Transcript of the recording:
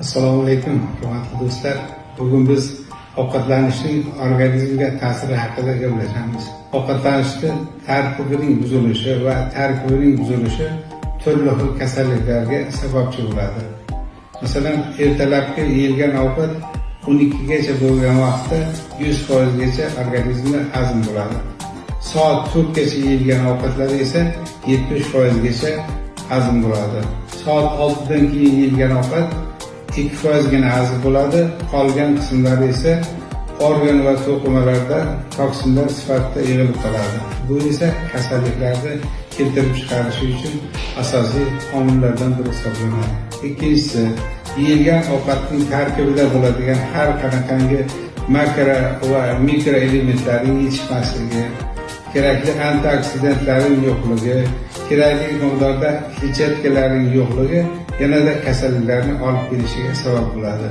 Assalomu alaykum, hurmatli do'stlar. Bugun biz ovqatlanishning organizmga ta'siri haqida gaplashamiz. Ovqatlanishni tartibining buzilishi va tarkibining buzilishi turli xil kasalliklarga sababchi bo'ladi. Masalan, ertalabki yeyilgan ovqat 12 gacha bo'lgan vaqtda 100% gacha organizmda hazm bo'ladi. Soat 4 gacha yeyilgan ovqatlar esa 70% gacha hazm bo'ladi. Soat 6 dan keyin yeyilgan ovqat 2% gina hazm bo'ladi, qolgan qismlari esa organ va to'qimalarda toksinlar sifatida yig'ilib qoladi. Bu esa kasalliklarni keltirib chiqarishi uchun asosiy omillardan biri hisoblanadi. Ikkinchisi, yeyilgan ovqatning tarkibida bo'ladigan har qanaqangi makro va mikroelementlarning yetishmasligi, kerakli antioksidantlarning yo'qligi, kerakli miqdorda kletchatkalarning yo'qligi yanada kasalliklarni olib kelishiga sabab bo'ladi.